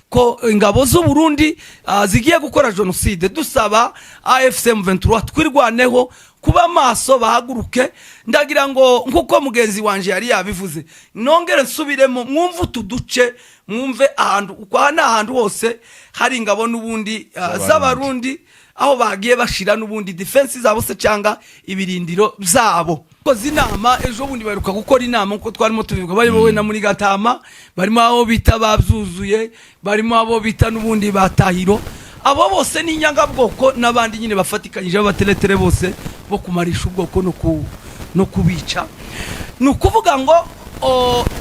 Ko ingabo z'u Burundi zigiye gukora jenoside, dusaba AFC M23 twirwaneho kuba maso, bahaguruke. Ndagira ngo nkuko mugenzi wanje yari yabivuze, nongere nsubiremo, mwumve utu duce, mwumve ahantu uko aha ni ahantu hose hari ingabo n'ubundi z'Abarundi, aho bagiye bashira n'ubundi défense zabo se cyangwa ibirindiro byabo. Koze inama ejo bundi, baheruka gukora inama nkuko twarimo tubivuga, bayobowe na muri Gatama, barimo abo bita babyuzuye, barimo abo bita n'ubundi batahiro. Abo bose ni inyangabwoko n'abandi nyine bafatikanyije b'abateretere bose bo kumarisha ubwoko no kubica. Ni ukuvuga ngo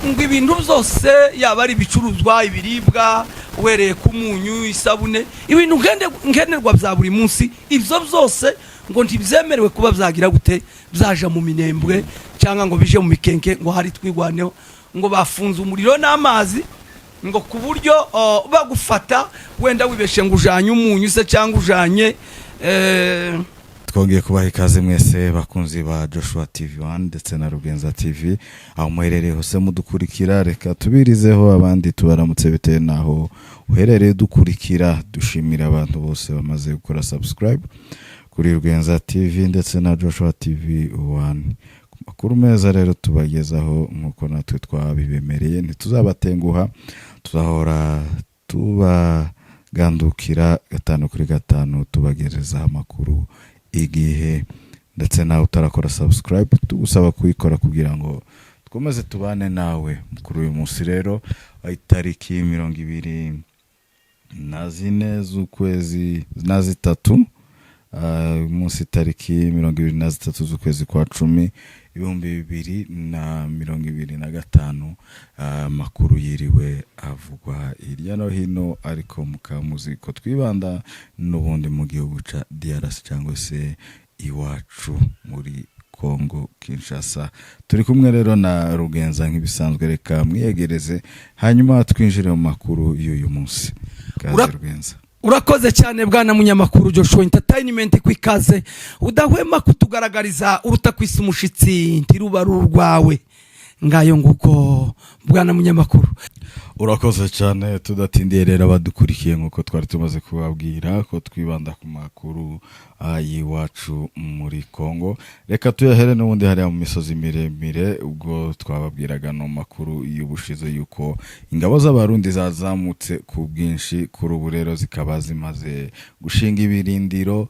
ngo ibintu byose, yaba ari ibicuruzwa, ibiribwa, uhereye ku munyu, isabune, ibintu nkenerwa bya buri munsi, ibyo byose ngo ntibyemerewe kuba byagira gute, byaja mu Minembwe cyangwa ngo bije mu Mikenke, ngo hari twigwaneho. Ngo bafunze umuriro n'amazi, ngo ku buryo bagufata wenda wibeshe ngo ujanye umunyu se cyangwa ujanye Twongeye kubaha ikaze mwese bakunzi ba Joshua TV 1 ndetse na Rugenza TV, aho muherereye hose mudukurikira. Reka tubirizeho abandi, tubaramutse bitewe n'aho uherereye dukurikira. Dushimira abantu bose bamaze gukora subscribe kuri Rugenza TV ndetse na Joshua TV 1. Ku makuru meza rero tubagezaho, nk'uko natwe twabibemereye, ntituzabatenguha, tuzahora tubagandukira gatanu kuri gatanu, tubagerezaho amakuru igihe. Ndetse nawe utarakora subscribe, tugusaba kuyikora kugira ngo dukomeze tubane nawe. Kuri uyu munsi rero, itariki 24 z'ukwezi na zitatu, uyu munsi tariki 23 z'ukwezi kwa 10, 2025, amakuru yiriwe avugwa hirya no hino, ariko mukaba muzi ko twibanda n'ubundi mu gihugu ca DRC cyangwa se iwacu muri Congo Kinshasa. Turi kumwe rero na Rugenza nk'ibisanzwe. Reka mwiyegereze, hanyuma twinjire mu makuru y'uyu munsi. Kaze, Rugenza. Urakoze cyane, bwana munyamakuru Joshua Entertainment, ku ikaze udahwema kutugaragariza. Uruta ku isi umushitsi ntiruba ari urwawe. Ngayo nguko, bwana munyamakuru. Urakoze cyane. Tudatindiye rero, abadukurikiye, nk'uko twari tumaze kubabwira ko twibanda ku makuru y'iwacu muri Congo, reka tuyahere n'ubundi hariya mu misozi miremire. Ubwo twababwiraga no makuru y'ubushize yuko ingabo z'Abarundi zazamutse ku bwinshi, kuri ubu rero zikaba zimaze gushinga ibirindiro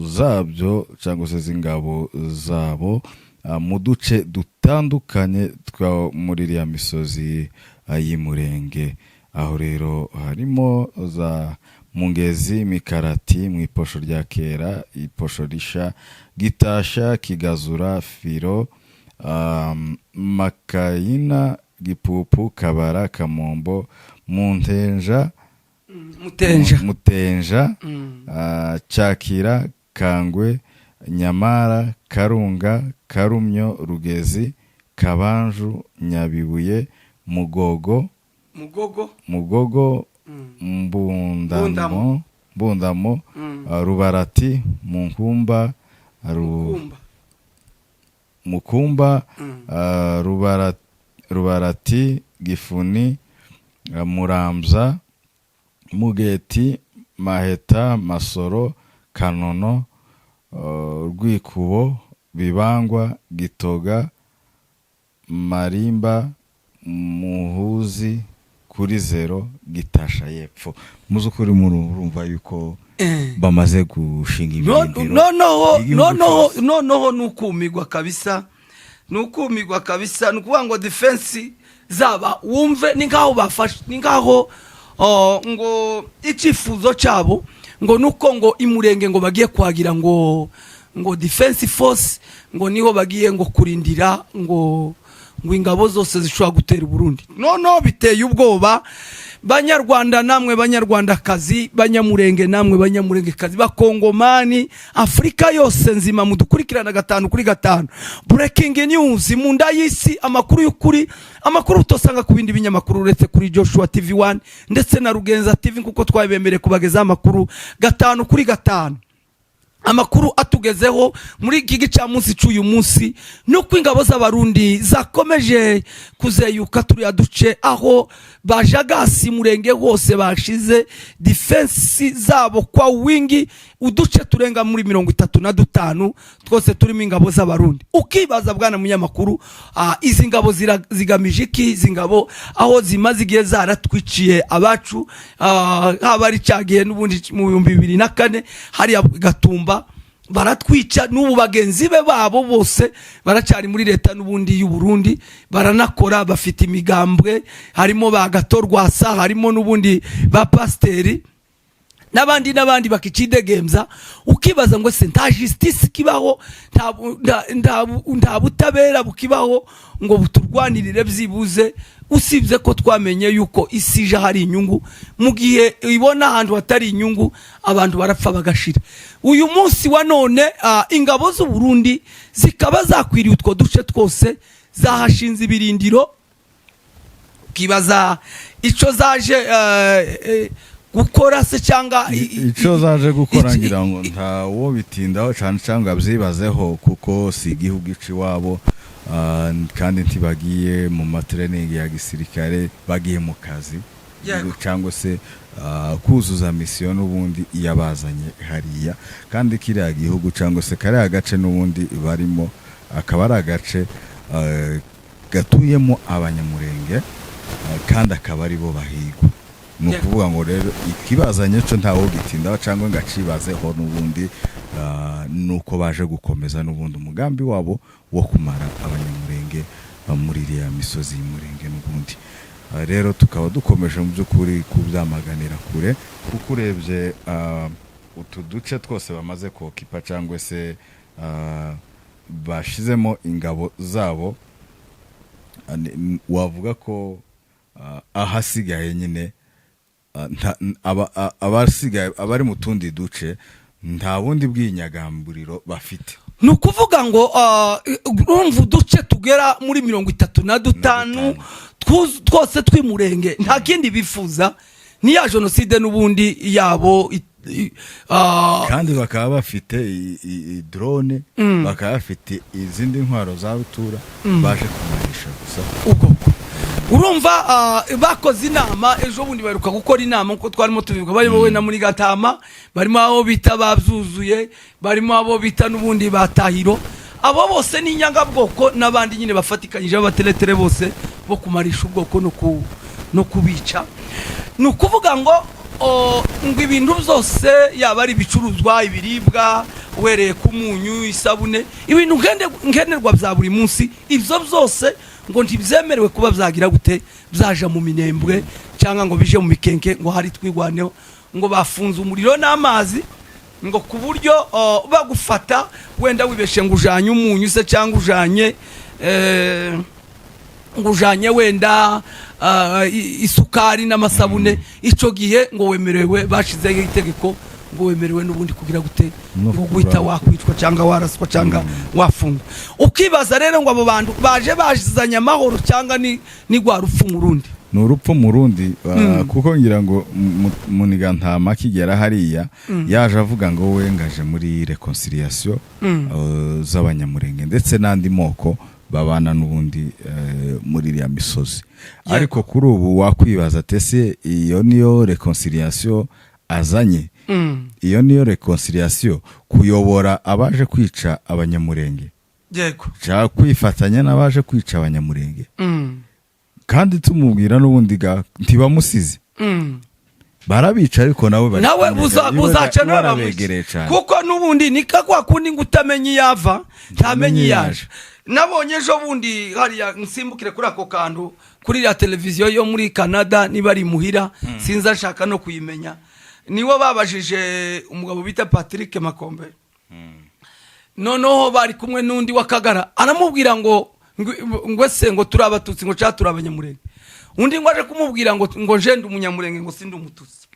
zabyo cyangwa se z'ingabo zabo mu duce dutandukanye two muri iriya misozi y'Imurenge. Aho rero harimo za Mungezi, Mikarati, mu Iposho rya Kera, Iposho Risha, Gitasha, Kigazura, Firo, Makayina, Gipupu, Kabara, Kamombo, Muntenja, Mutenja. Mutenja, Cyakira, Kangwe, Nyamara, Karunga, Karumyo, Rugezi, Kabanju, Nyabibuye, Mugogo, Mugogo. Mugogo, Mbundamo, Mbundamo. Mbundamo, Rubarati, Munkumba, Kumba. Mukumba, Rubarati, Gifuni, Muramza, Mugeti, Maheta, Masoro, Kanono, Rwikubo, Bibangwa, Gitoga, Marimba, Muhuzi, kuri zero, Gitasha y'Epfo. Muzukuri murumva yuko bamaze gushinga ibirindiro Noneho igihugu noneho cyose. Noneho nukumigwa kabisa, nukumigwa kabisa. Ni ukuvuga ngo défense zaba, wumve ni nkaho bafashe, ni nkaho ngo icyifuzo cyabo ngo nuko ngo Imurenge ngo bagiye kwagira ngo defense force, ngo niho bagiye ngo kurindira ngo ingabo zose zishobora gutera Uburundi. Noneho biteye ubwoba. Banyarwanda namwe Banyarwandakazi, Banyamurenge namwe Banyamurengekazi, Bakongomani, Afurika yose nzima mudukurikirana gatanu kuri gatanu, breaking news mu nda y'isi, amakuru y'ukuri, amakuru utosanga ku bindi binyamakuru uretse kuri Joshua TV 1 ndetse na Rugenza TV, kuko twabemereye kubagezaho amakuru gatanu kuri gatanu. Amakuru atugezeho muri iki gicamunsi cy'uyu munsi ni uko ingabo z'Abarundi zakomeje kuzeyuka turiya duce, aho bajagasi Murenge hose bashize défense zabo kwa wingi. Uduce turenga muri 35 twose turimo ingabo z'Abarundi. Ukibaza, bwana munyamakuru, izi ngabo zigamije iki? Izi ngabo aho zimaze igihe zaratwiciye abacu, haba ari cyagihe n'ubundi mu 2004 hariya Gatumba baratwica, n'ubu bagenzi be babo bose baracyari muri leta n'ubundi y'u Burundi, baranakora, bafite imigambwe, harimo ba Gatorwasa, harimo n'ubundi ba pasiteri n'abandi n'abandi bakicidegembya. Ukibaza ngo se nta justice kibaho, nta butabera bukibaho ngo buturwanirire byibuze? Usibye ko twamenye yuko isi ije hari inyungu, mu gihe ibona ahantu hatari inyungu abantu barapfa bagashira. Uyu munsi wa none ingabo z'u Burundi zikaba zakwiriye utwo duce twose, zahashinze ibirindiro. Ukibaza icyo zaje gukora se cyangwa Icyo zaje gukora, ngira ngo ntawo bitindaho cyane cyangwa abyibazeho, kuko si igihugu ica iwabo, kandi ntibagiye mu ma training ya gisirikare, bagiye mu kazi cyangwa se kuzuza mission n'ubundi yabazanye hariya. Kandi kiriya gihugu cyangwa se kariya gace n'ubundi barimo akaba ari agace gatuyemo Abanyamurenge, kandi akaba ari bo bahigwa. Ni ukuvuga ngo rero ikibazanye cyo ntawo gitindaho cyangwa ngo acibazeho n'ubundi, ni uko baje gukomeza n'ubundi umugambi wabo wo kumara Abanyamurenge muri iriya misozi y'Umurenge n'ubundi. Rero tukaba dukomeje mu by'ukuri kubyamaganira kure, kuko urebye utu duce twose bamaze kokipa cyangwa se bashizemo ingabo zabo, wavuga ko ahasigaye nyine abasigaye abari mu tundi duce nta bundi bwinyagamburiro bafite. Ni ukuvuga ngo urumva uduce tugera muri 35 dutanu. Twose tw'Imurenge, nta kindi bifuza, ni ya jenoside n'ubundi yabo. Kandi bakaba bafite drone, bakaba bafite izindi ntwaro za rutura, baje kumarisha gusa. Ubwo urumva bakoze inama ejo bundi, baheruka gukora inama nkuko twarimo tubivuga, barimo wenda muri Gatama, barimo abo bita babyuzuye, barimo abo bita n'ubundi ba Tahiro. Abo bose ni inyangabwoko n'abandi nyine bafatikanyije b'abateretere bose bo kumarisha ubwoko no kubica. Ni ukuvuga ngo ngo ibintu byose, yaba ari ibicuruzwa, ibiribwa, uhereye ku munyu, isabune, ibintu nkenerwa bya buri munsi, ibyo byose ngo ntibyemerewe kuba byagira gute, byaja mu Minembwe cyangwa ngo bije mu Mikenke, ngo hari Twigwaneho. Ngo bafunze umuriro n'amazi, ngo ku buryo bagufata wenda wibeshe ngo ujanye umunyu se cyangwa ujanye ngo ujanye wenda isukari n'amasabune, icyo gihe ngo wemerewe, bashizeho itegeko ngo wemerewe n'ubundi kugira gute, No ngo guhita wakwicwa cyangwa waraswa cyangwa wafungwa. Ukibaza rero ngo abo bantu baje bazanye amahoro cyangwa ni rwa rupfu mu rundi? Ni urupfu mu rundi, kuko ngira ngo Munigantama akigera hariya yaje avuga ngo we ngaje muri réconciliation z'Abanyamurenge ndetse n'andi moko babana n'ubundi muri iriya misozi. Ariko kuri ubu wakwibaza ati: ese iyo niyo réconciliation azanye? Iyo niyo réconciliation, kuyobora abaje kwica Abanyamurenge, cyangwa kwifatanya n'abaje kwica Abanyamurenge? Kandi tumubwira n'ubundi ntibamusize, barabica, ariko nawe bari nawe kumwe, buzaca nawe barabegereye bamwica. Cyane. Kuko n'ubundi ni ka kwa kundi ngo utamenya iyo ava ntamenya iyo aje. Nabonye ejo bundi hariya, nsimbukire kuri ako kantu, kuri iriya televiziyo yo muri Canada, niba ari imuhira sinzi, ashaka no kuyimenya, niwo babajije umugabo bita Patrick Makombe. Noneho bari kumwe n'undi w'Akagara, aramubwira ngo ese ngo turi Abatutsi ngo cyangwa turi Abanyamurenge? Undi ngo aje kumubwira ngo nje ndi Umunyamurenge, ngo sindi Umututsi.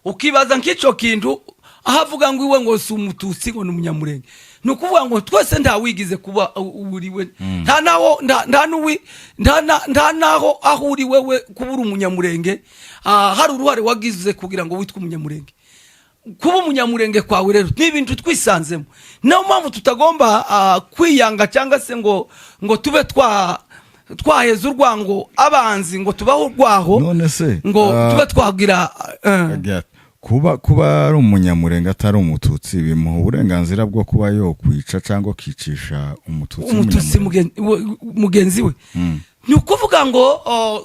Ukibaza nk'icyo kintu, aho avuga ngo iwe ngo si Umututsi, ngo ni Umunyamurenge. Ni ukuvuga ngo twese ntawigize kuba uriwe, nta naho nta n'uwi nta naho aho uri wewe kuba uri Umunyamurenge, hari uruhare wagize kugira ngo witwe Umunyamurenge. Kuba Umunyamurenge kwawe rero ni ibintu twisanzemo. Niyo mpamvu tutagomba kwiyanga cyangwa se ngo tube twaheza urwango abanzi, ngo tubaho urwaho, None se ngo tube twagira Kuba ari Umunyamurenge atari Umututsi bimuha uburenganzira bwo kuba yokwica cyangwa akicisha Umututsi Umututsi w'Umunyamurenge? Mugenzi we. Ni ukuvuga ngo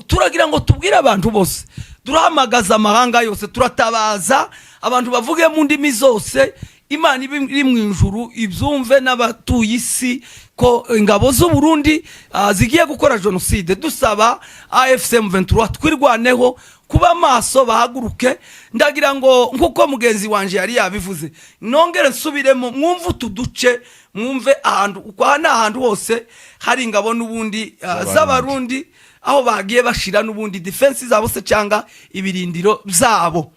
turagira ngo tubwire abantu bose, turahamagaza amahanga yose, turatabaza abantu bavuge mu ndimi zose, Imana iba iri mu ijuru ibyumve n'abatuye isi, ko ingabo z'u Burundi zigiye gukora jenoside. Dusaba AFC M23 Twirwaneho kuba maso, bahaguruke. Ndagira ngo nk'uko mugenzi wanje yari yabivuze, nongere nsubiremo, mwumve utu duce, mwumve ahantu uko aha ni ahantu hose hari ingabo n'ubundi z'Abarundi, aho bagiye bashira n'ubundi défense zabo se cyangwa ibirindiro byabo.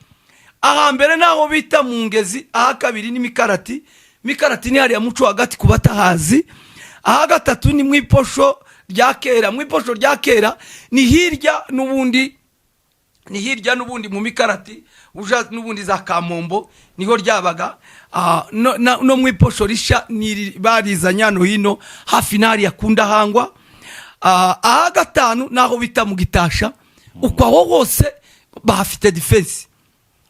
Ahambere naho bita mu Ngezi, aha kabiri ni Mikarati. Mikarati ni hariya muco hagati ku batahazi. Aha gatatu ni mu Iposho rya Kera. Mu Iposho rya Kera ni hirya n'ubundi, ni hirya n'ubundi mu Mikarati, uja n'ubundi za Kamombo niho ryabaga. No mu Iposho risha ni barizanye hano hino hafi n'hariya kunda hangwa. Aha gatanu naho bita mu Gitasha. Uko aho hose bahafite défense,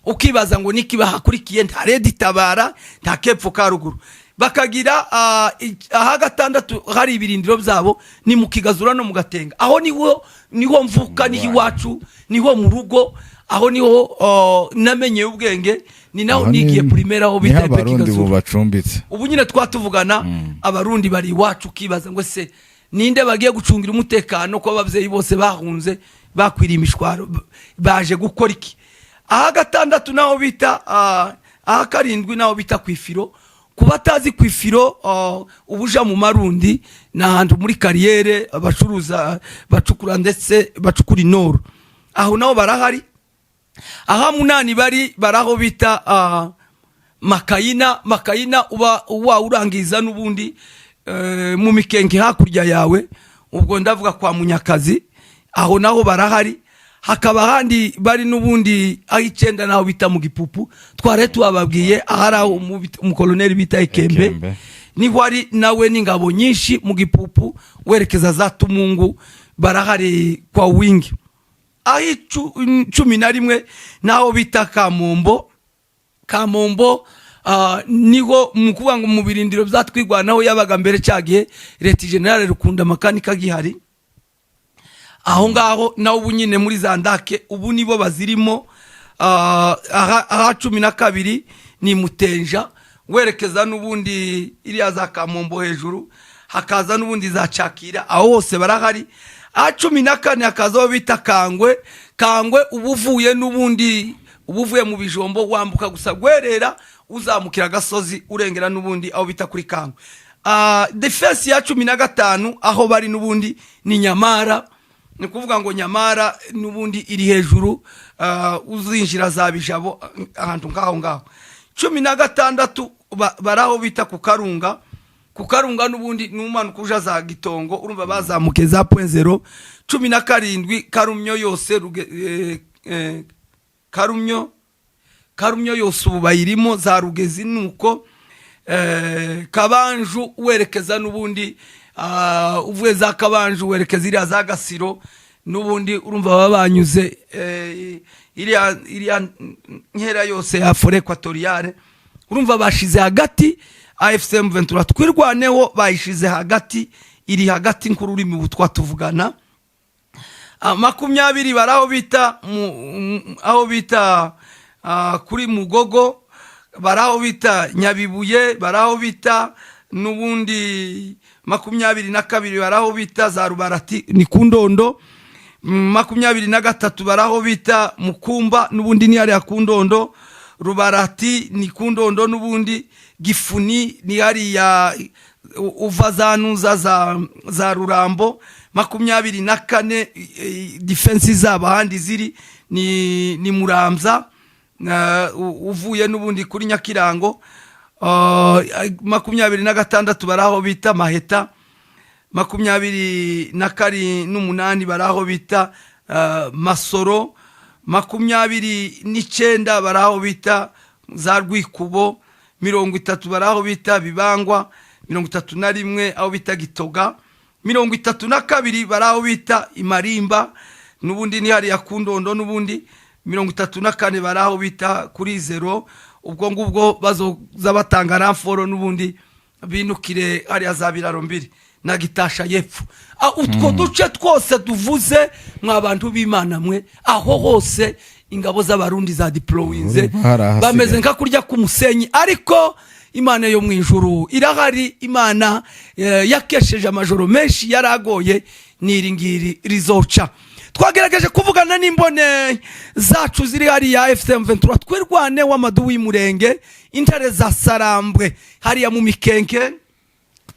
ukibaza ngo niki bahakurikiye? Nta RED Tabara, nta kepfo ka ruguru bakagira. Aha gatandatu hari ibirindiro byabo ni mu Kigazura no mu Gatenga. Aho niho mvuka, niho iwacu, niho mu rugo, aho niho namenyeye ubwenge, ni naho Aho nigiye primaire, aho niho bita Abarundi Kigazura. bubacumbitse. Ubu nyine twatuvugana Abarundi bari iwacu, ukibaza ngo se ninde bagiye gucungira umutekano, ko ababyeyi bose bahunze, bakwiriye imishwaro, baje gukora iki? Aha gatandatu naho bita aha karindwi naho bita ku Ifiro. Ku batazi ku Ifiro, ubuja mu Marundi, ni ahantu muri carrière bacuruza, bacukura, ndetse bacukura inoro. Aho naho barahari. Aha munani bari aho bita Makayina. Makayina uba wawurangiza n'ubundi mu Mikenke hakurya yawe, ubwo ndavuga kwa Munyakazi, aho naho barahari. Hakaba ahandi bari n'ubundi aho icyenda naho bita mu Gipupu, twari tubababwiye ahari aho umukoloneli bita Ekembe. Ekembe. Niho ari nawe n'ingabo nyinshi mu Gipupu, werekeza za Tumungu, barahari kwa wingi. Aho 11 naho bita Kamombo. Kamombo niho mu kuvuga ngo mu birindiro byatwigwanaho yabaga mbere cyagiye Leta Generale Rukunda Makanika gihari aho ngaho, nawe ubu nyine muri za ndake ubu nibo bazirimo. Aha 12 ni Mutenja, werekeza n'ubundi iriya za Kamombo hejuru, hakaza n'ubundi za Cakira, aho hose barahari. Aha 14 hakaza aho bita Kangwe. Kangwe uba uvuye n'ubundi, uba uvuye mu Bijombo, wambuka gusa Gwerera, uzamukira agasozi, urengera n'ubundi aho bita kuri Kangwe. Défense ya 15 aho bari n'ubundi ni Nyamara. Ni ukuvuga ngo Nyamara n'ubundi iri hejuru, uzinjira za Bijabo, ahantu ngaho ngaho. 16 bari aho bita ku Karunga. Ku Karunga n'ubundi numanuka uja za Gitongo, urumva bazamuke za Point Zéro. 17 Karumyo yose, Karumyo, Karumyo yose ubu bayirimo, za Rugezi nuko Kabanju, werekeza n'ubundi uvuye za Kabanju werekeza iriya za Gasiro, n'ubundi urumva baba banyuze iriya nkera yose ya forêt équatoriale. Urumva bashize hagati AFC M23 Twirwaneho, bayishize hagati, iri hagati nk'ururimi ubu twatuvugana. 20 bari aho bita aho bita kuri Mugogo, bari aho bita Nyabibuye, bari aho bita n'ubundi. 22 bari aho bita za Rubarati, ni ku Ndondo. 23 bari aho bita Mukumba, n'ubundi ni hariya ku Ndondo. Rubarati ni ku Ndondo n'ubundi. Gifuni ni hariya uva za Nuza za Rurambo. 24 défense zabo ahandi ziri ni Muramza, uvuye n'ubundi kuri Nyakirango. 26 bari aho bita Maheta. Makumyabiri na kari n'umunani bari aho bita Masoro. 29 bari aho bita za Rwikubo, 30 bari aho bita Bibangwa, 31 aho bita Gitoga, 32 bari aho bita Imarimba, n'ubundi ni hariya ku Ndondo, n'ubundi 34 bari aho bita kuri zero. Ubwo ngubwo bazoza batanga renfort, n'ubundi binukire hariya za Biraro mbiri na Gitasha y'epfo. Utwo duce twose tuvuze, mwa bantu b'Imana mwe, aho hose ingabo z'Abarundi za deployinze. Urumva hari ahasigaye. Bameze nka kurya k'umusenyi, ariko Imana yo mu ijuru irahari. Imana yakesheje amajoro menshi yaragoye, n'iri ngiri rizoca. Twagerageje kuvugana n'imbone zacu ziri hariya AFC M23 Twirwane w'amadubu y'Umurenge, intare za Sarambwe, hariya mu Mikenke,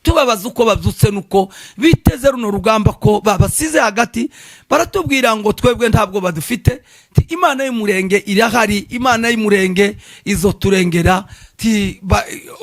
tubabaza uko babyutse nuko biteze runo rugamba ko babasize hagati. Baratubwira ngo twebwe ntabwo badufite. Ti Imana y'Umurenge irahari, Imana y'Umurenge izoturengera. Ti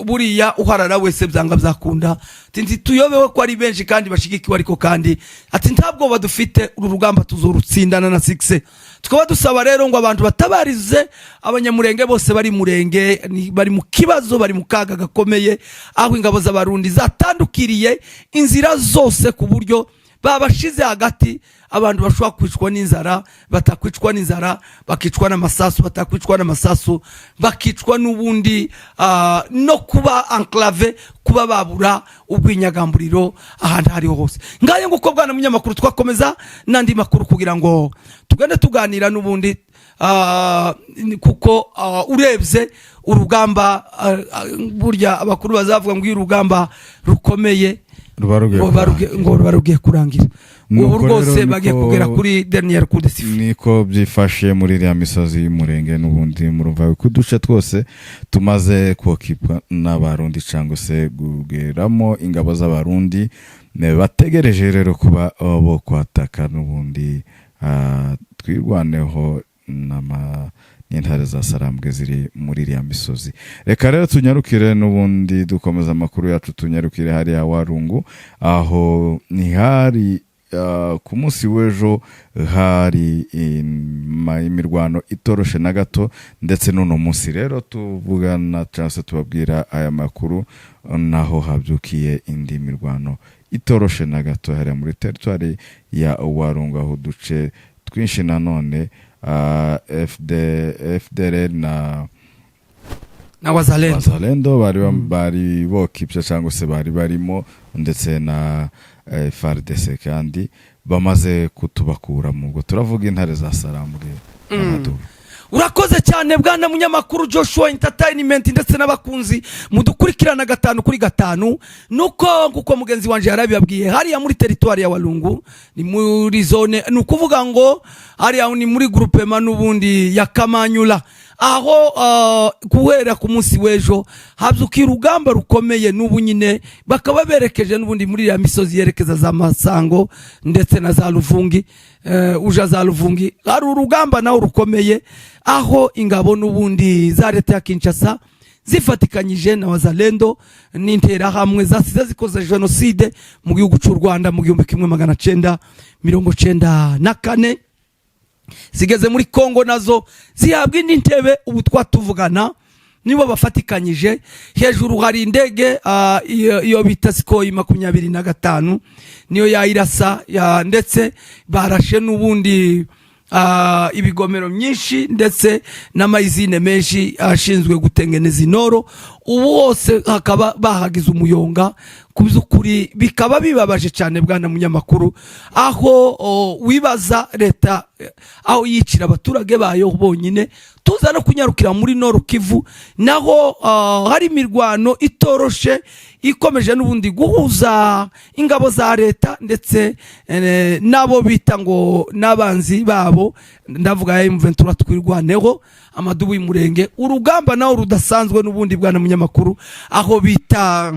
buriya uharara wese byanga byakunda. Ti ntituyobewe ko ari benshi kandi bashigikiwe, ariko kandi ati ntabwo badufite, uru rugamba tuzorutsindana na succès. Tukaba dusaba rero ngo abantu batabarize Abanyamurenge bose bari Murenge, bari mu kibazo, bari mu kaga gakomeye, aho ingabo z'Abarundi zatandukiriye inzira zose ku buryo babashize hagati. Abantu bashobora kwicwa n'inzara, batakwicwa n'inzara bakicwa n'amasasu, batakwicwa n'amasasu bakicwa n'ubundi no kuba enclavé, kuba babura ubwinyagamburiro ahantu aho ariho hose. Ngayo nguko, bwana munyamakuru, twakomeza n'andi makuru kugira ngo tugende tuganira n'ubundi, kuko urebye urugamba, burya abakuru bazavuga ngo iyo urugamba rukomeye ruba rugiye ngo kurangira. Ngo ruba rugiye kurangira. Nuko ubu rero rwose bagiye kugera kuri dernier coup de sifflet. Niko byifashe muri iriya misozi y'Umurenge. N'ubundi murumva ko uduce twose tumaze kokipwa n'Abarundi cyangwa se kugeramo ingabo z'Abarundi. Bategereje rero kuba bo kwataka n'ubundi Twirwaneho n'intare za Sarambwe ziri muri iriya misozi. Reka rero tunyarukire n'ubundi, dukomeza amakuru yacu, tunyarukire hariya Warungu, aho ntihari ku munsi w'ejo hari imirwano itoroshe na gato, ndetse n'uno munsi rero tuvugana cyangwa se tubabwira aya makuru naho habyukiye indi mirwano itoroshe na gato hariya muri teritwari ya Warungu, aho uduce twinshi nanone FD, FDLR na na Wazalendo. Wazalendo bari bokipye cyangwa se bari barimo, ndetse na FARDC, kandi bamaze kutubakuramo. Ubwo turavuga intare za Sarambwe n'Amadubu. Urakoze cyane, bwana munyamakuru Joshua Entertainment, ndetse n'abakunzi mudukurikirana gatanu kuri gatanu. Nuko nkuko mugenzi wanje yarabibabwiye, hariya muri teritwari ya Walungu, ni muri zone, ni ukuvuga ngo hariya ni muri groupement n'ubundi ya Kamanyula, aho guhera ku munsi w'ejo habyukiye urugamba rukomeye. N'ubu nyine bakaba berekeje n'ubundi muri iriya misozi yerekeza za Masango ndetse na za Luvungi. Uja za Luvungi hari urugamba naho rukomeye, aho ingabo n'ubundi za leta ya Kinshasa zifatikanyije na Wazalendo n'Interahamwe zasize zikoze jenoside mu gihugu cy'u Rwanda mu 1994, zigeze muri Kongo nazo zihabwa indi ntebe. Ubu twatuvugana nibo bafatikanyije. Hejuru hari indege iyo bita Sukhoi 25 niyo yayirasa ndetse barashe n'ubundi ibigomero myinshi ndetse n'amayizine menshi ashinzwe gutengeneza inoro. Ubu hose hakaba bahagize umuyonga. Ku by'ukuri bikaba bibabaje cyane, bwana munyamakuru, aho wibaza leta aho yicira abaturage bayo bonyine. Tuza no kunyarukira muri Nord Kivu, naho hari imirwano itoroshe ikomeje n'ubundi guhuza ingabo za leta ndetse n'abo bita ngo n'abanzi babo, ndavuga M23 Twirwaneho, amadubu y'Umurenge. Urugamba naho rudasanzwe n'ubundi, bwana munyamakuru, aho bita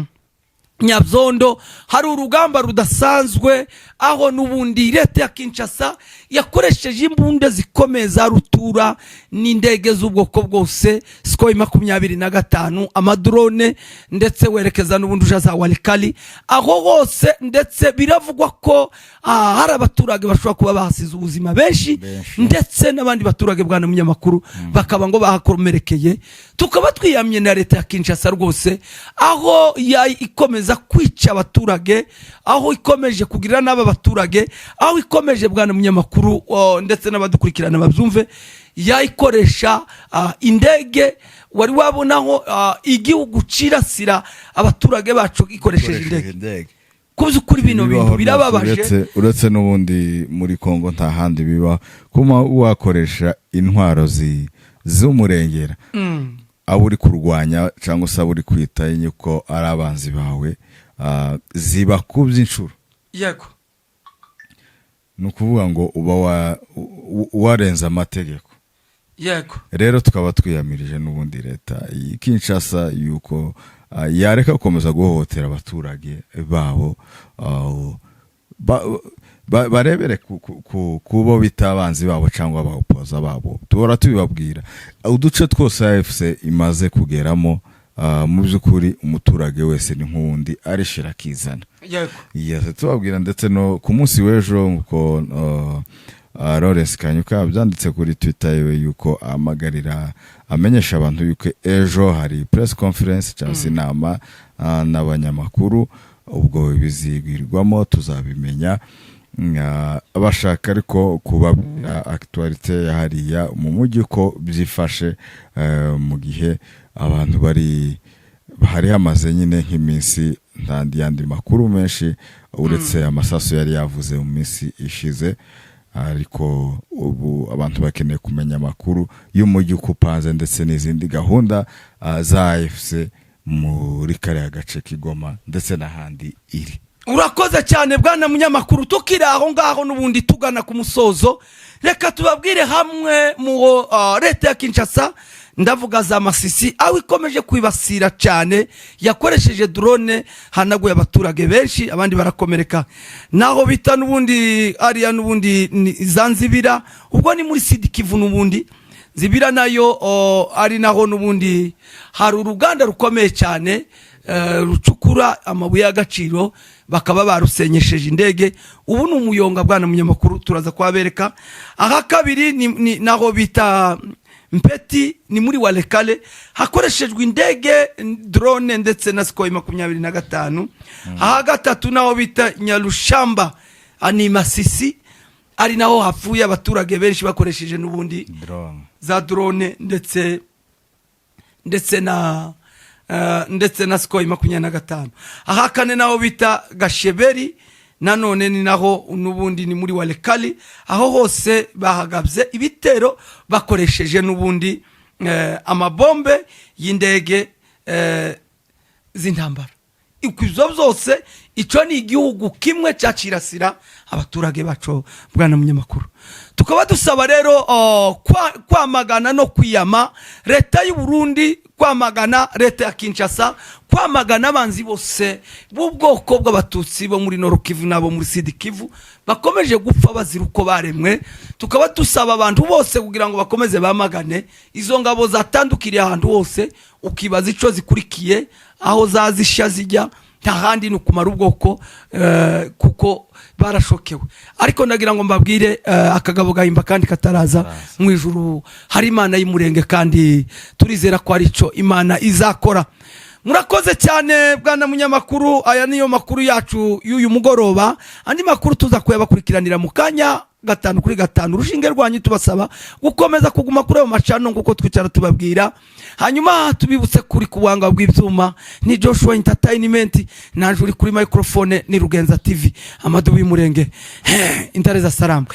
Nyabyondo hari urugamba rudasanzwe, aho n'ubundi leta ya Kinshasa yakoresheje imbunda zikomeye za rutura n'indege z'ubwoko bwose, Sukhoi 25, amadrone, ndetse werekeza n'ubundi uja za Walikale, aho hose. Ndetse biravugwa ko hari abaturage bashobora kuba bahasize ubuzima benshi, Benshi. ndetse n'abandi baturage, bwana munyamakuru, bakaba ngo bahakomerekeye. Tukaba twiyamye na leta ya Kinshasa rwose, aho ikomeza kwica abaturage, aho ikomeje kugirira n'aba baturage, aho ikomeje, bwana munyamakuru, ndetse n'abadukurikirana babyumve, yayikoresha indege. Wari wabonaho igihugu cirasira abaturage bacu ikoresheje indege? Indege. Ku by'ukuri bino Bibaho bintu rwose, birababaje. Uretse n'ubundi muri Kongo nta handi biba kuma wakoresha intwaro z'umurengera abo uri kurwanya cyangwa se abo uri kwita yuko ari abanzi bawe, zibakubye inshuro. Ni ukuvuga ngo uba warenze amategeko. Rero tukaba twiyamirije n'ubundi leta iyi Kinshasa yuko yareka gukomeza guhohotera abaturage babo, barebere ku bo bita abanzi babo cyangwa abaopoza babo. Duhora tubibabwira, uduce twose AFC imaze kugeramo, mu by'ukuri umuturage wese ni nk'uwundi, arishira akizana. Yes, tubabwira ndetse no ku munsi w'ejo nkuko Lawrence Kanyuka byanditse kuri Twitter yiwe yuko ahamagarira, amenyesha abantu yuko ejo hari press conference cyangwa se inama n'abanyamakuru. Ubwo bizigwirwamo tuzabimenya. Bashaka ariko kubabwira actualité ya hariya mu mujyi uko byifashe, mu gihe abantu bari hari hamaze nyine nk'iminsi nta yandi makuru menshi uretse amasasu yari yavuze mu minsi ishize, ariko ubu abantu bakeneye kumenya amakuru y'umujyi uko upanze ndetse n'izindi gahunda za AFC muri kariya gace k'Igoma ndetse n'ahandi iri. Urakoze cyane, bwana munyamakuru. Tukiri aho ngaho n'ubundi tugana ku musozo, reka tubabwire hamwe mu leta ya Kinshasa, ndavuga za Masisi, aho ikomeje kwibasira cyane, yakoresheje drone, hanaguye abaturage benshi, abandi barakomereka. Naho bita n'ubundi ariya n'ubundi ni Zanzibira, ubwo ni muri Sud Kivu. N'ubundi Nzibira nayo ari naho n'ubundi hari uruganda rukomeye cyane rucukura amabuye y'agaciro, bakaba barusenyesheje indege. Ubu ni umuyonga, bwana munyamakuru, turaza kuhabereka. Aha kabiri ni naho bita Mpeti, ni muri Walikale, hakoreshejwe indege drone ndetse na Sukhoi 25. Aha gatatu naho bita Nyarushamba, ni Masisi, ari naho hapfuye abaturage benshi bakoresheje n'ubundi drone, za drone ndetse na Sukhoi 25. Aha kane naho bita Gasheberi, nanone ni naho n'ubundi ni muri Walikale, aho hose bahagabye ibitero bakoresheje n'ubundi amabombe y'indege z'intambara. Ibyo byose, icyo ni igihugu kimwe cyacirasira abaturage bacu, bwana munyamakuru. Tukaba dusaba rero kwamagana no kwiyama leta y'u Burundi, kwamagana leta ya Kinshasa, kwamagana abanzi bose b'ubwoko bw'Abatutsi bo muri Nord Kivu n'abo muri Sud Kivu bakomeje gupfa bazira uko baremwe. Tukaba dusaba abantu bose kugira ngo bakomeze bamagane izo ngabo zatandukiriye ahantu hose, ukibaza ico zikurikiye, aho zazisha zijya nta handi ni ukumara ubwoko, kuko barashokewe. Ariko ndagira ngo mbabwire, akagabo gahimba kandi kataraza. Mu ijuru hari Imana y'umurenge, kandi turizera ko ari cyo Imana izakora. Murakoze cyane, bwana munyamakuru. Aya niyo makuru yacu y'uyu mugoroba. Andi makuru tuza kuyabakurikiranira mu kanya, gatanu kuri gatanu. Urushinge rwanyu, tubasaba gukomeza kuguma kuri ayo macano nk'uko twicara tubabwira. Hanyuma tubibutse kuri ku buhanga bw'ibyuma ni Joshua Entertainment, naje uri kuri microphone ni Rugenza TV, amadubu y'umurenge, intare za Sarambwe.